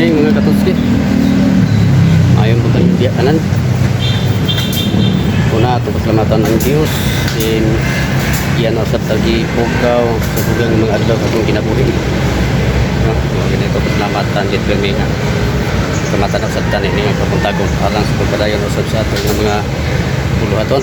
Morning, mga katuski. Ayong buntag biya tanan. Una, ato pasalamatan ang Diyos in iyan usab tagi pugaw sa dugang mga adlaw sa atong kinabuhi. No, ganito pasalamatan gid kami nga. Pasalamatan usab ta ini nga kabuntagon alang sa pagpadayon usab sa atong nga mga buluhaton.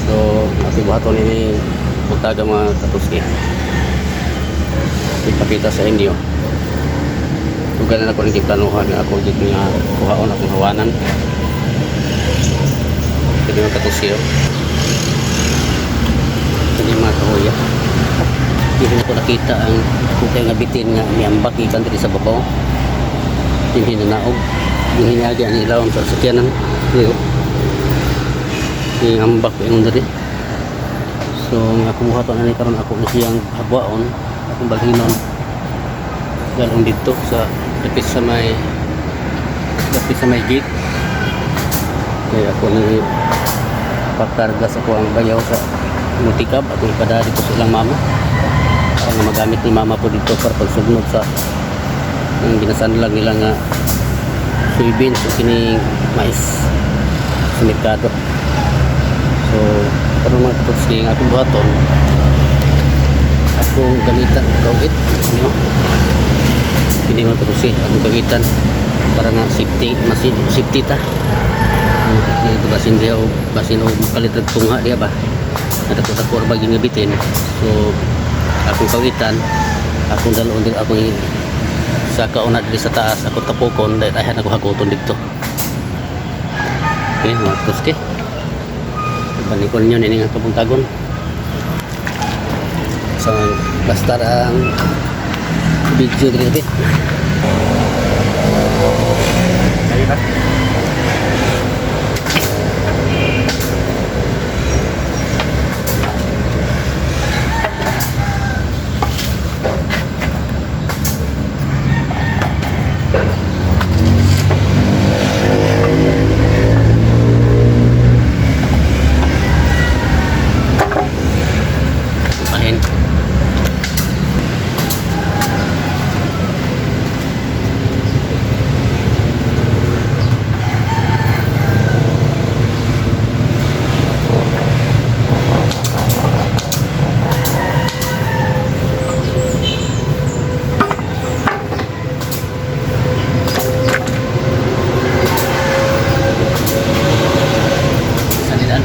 So, ating buhaton ini buntaga, mga katuski. Ipakita sa inyo. Dugan na ako ng giplanuhan nga ako gid nga kuhaon akong hawanan. Kini, mga katuski, oh. Kini, mga kahoya. Hindi ko nakita ang kukay nga bitin nga miambak gikan diri sa babaw. Hindi na naog. Yung hiniagi ang ilawom sa sakyanan. Dili, oh. Yung ambak yung diri. So nga akong buhaton ani karon, ako na siyang hagwaon, akong balhinon. Galong dito sa dapit sa may gate. Kaya ako ni pakarga sa kuang bayaw sa multicab, akong ipada dito sa ilang mama. Para nga magamit ni mama po dito para pagsugnod sa ang ginasanlag nila nga soybeans o kining mais sa merkado. So, karon, mga katutski, ang akong buhaton, akong gamitan og kawit no. Kini, mga katutski, akong gamitan para nga safety, mas safety ta. Ito basin diha o basin o makalit og tungha diha ba. Nadako-dako ra ba gyud nga bitin. So akong kawitan, akong dalon dito, akong sa kauna diri sa taas, ako tapukon dahil ayhan ako haguton dito. Okay, mga katutski. Balikon ninyo nini nga kabuntagon. So, basta ang video diri. Ayun na. Pahin. Sa nilaan.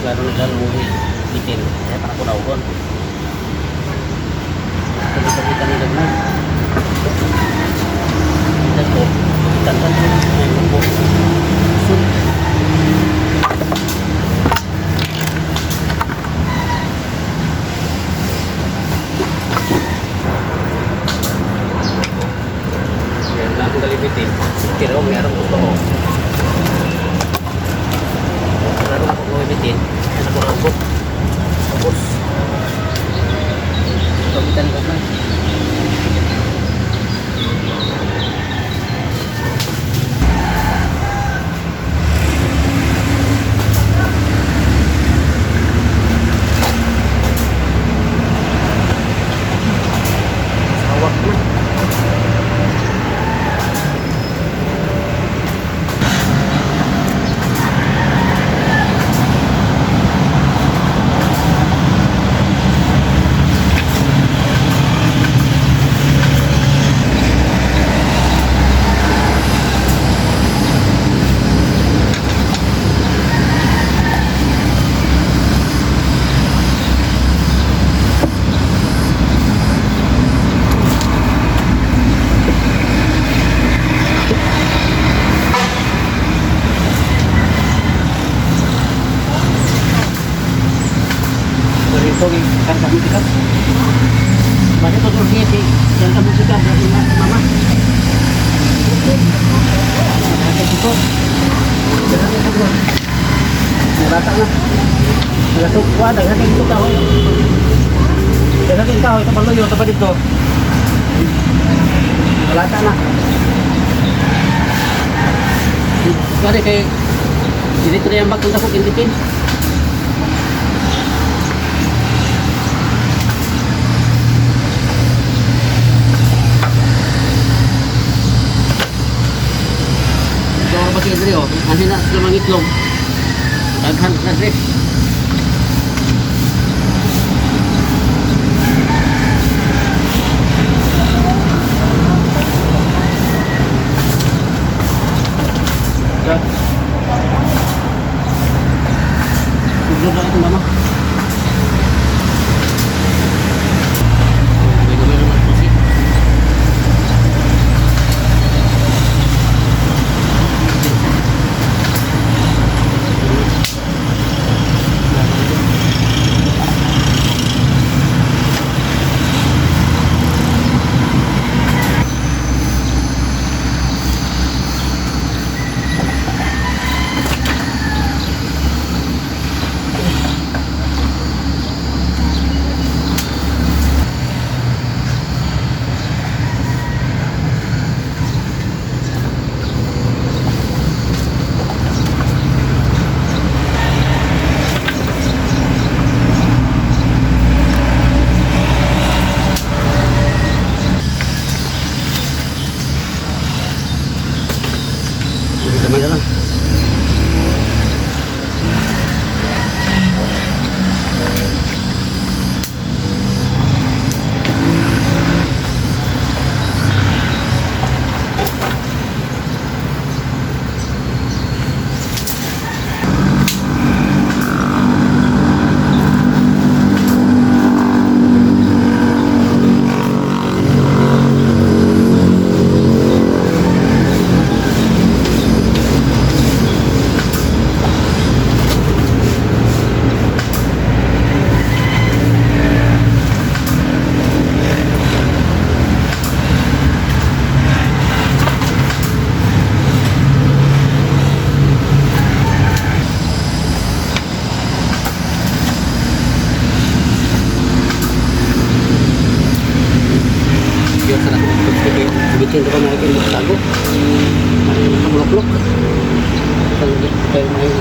Klaro na lang mo bitin. Kaya pa ako naugon. Pagkita ni Dagman. Kita ko. Kita ka. Ay, po. Sun. Yan lang ang galibitin. Pero meron ko to. Meron ko galibitin. Yan ako naugot. Tapos. Pagitan ko na. Sawak na. Karga mo tikap. Bakit ito turkey? Karga mo tikap. Mama. Ito. Nabata na. Nagasukwa, daghan ito kahoy. Daghan kahoy, ito paluyo, ito pa dito. Nabata na. Pare kay dito na yung bag kung dako kintitin. Ito ba kay Dre oh? Ano na sila mga itlog? Daghan na Dre. Itlog na ito, mama. Gamay-gamay naman pusi. Gamay na lang. Diyan sa Bitin ko pa mga kin tago. Ay nakabulok-lok. Tayo may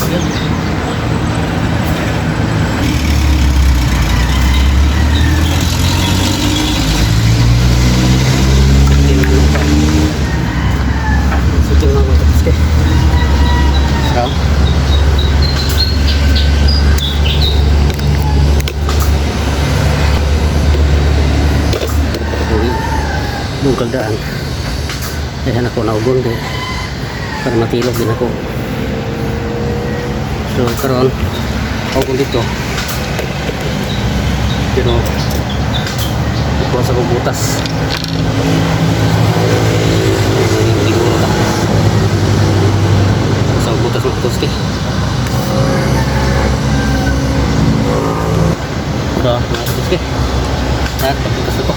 yan. Sige na mga tapos kay. Sarap. Bungkal daan. Dahan ako naugon kay para matilog din ako. So karon ako dito. Pero kuha sa kong butas. Siguro ta. Sa butas mga katuski. So, mga katuski. Lahat, pagbutas na to.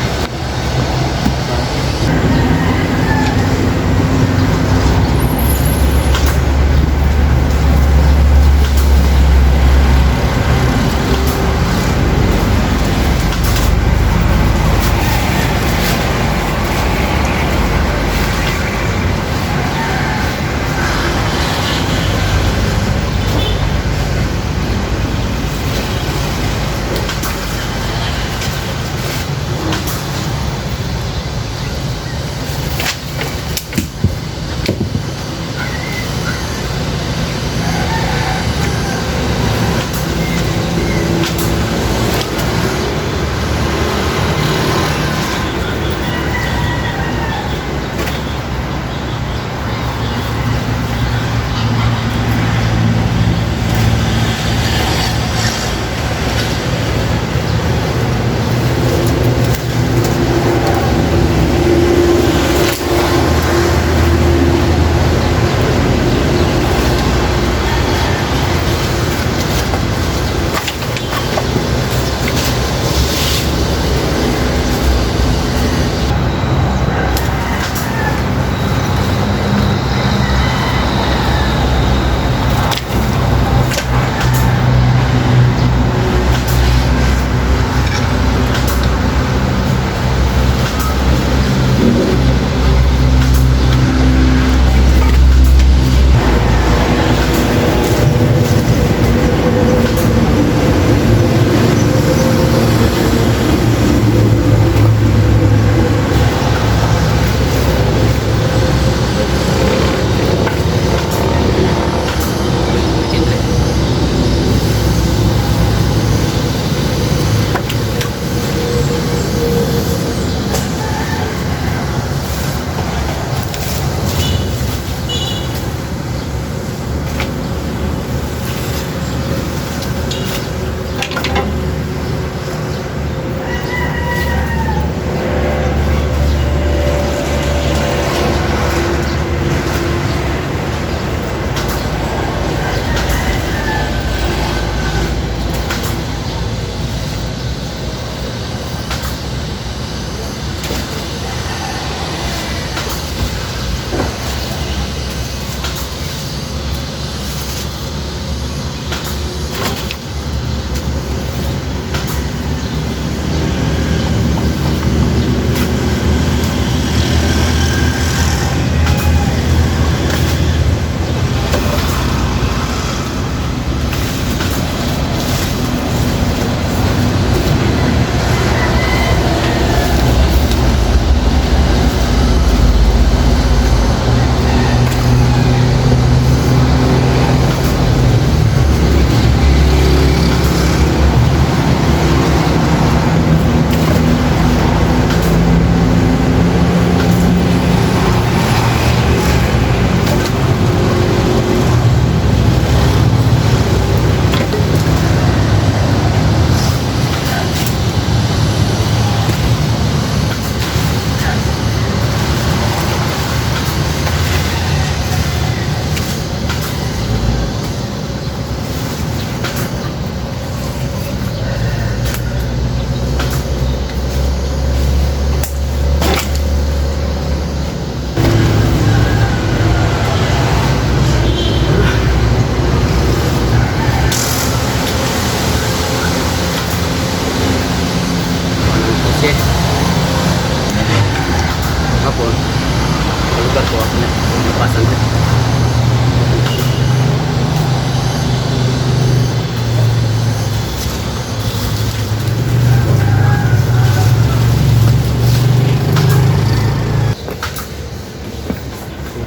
Passenger.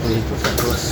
Dito sa bus.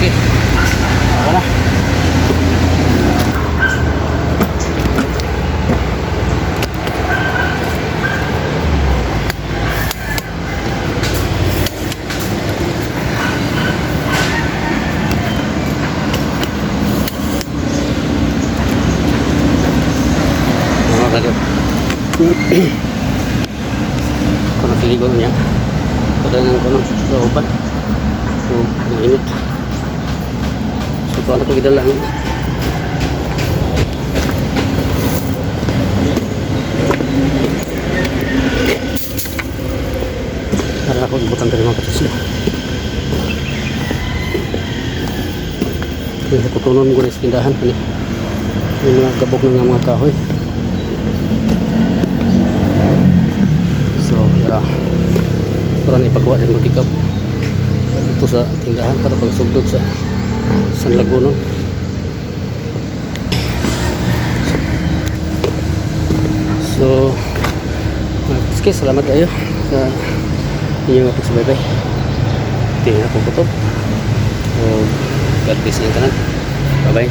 Sige. Ako na. Mga kalyo. Ako nakiligo niya. Pagdanan ko ng sa uban. So, mainit. So, ito ano ko gidala ang para ako ibutan dari mga katisla. Kaya kutunon mo sa tindahan. Ano? Yung mga gabok na nga mga kahoy. So, tara. Para na ipagawa din magkikap dito sa tindahan para pagsugdog sa San Laguno. So, sige, salamat kayo sa inyong pagsubaybay. Tingnan ako kutob. So, God bless inyong tanan. Bye-bye.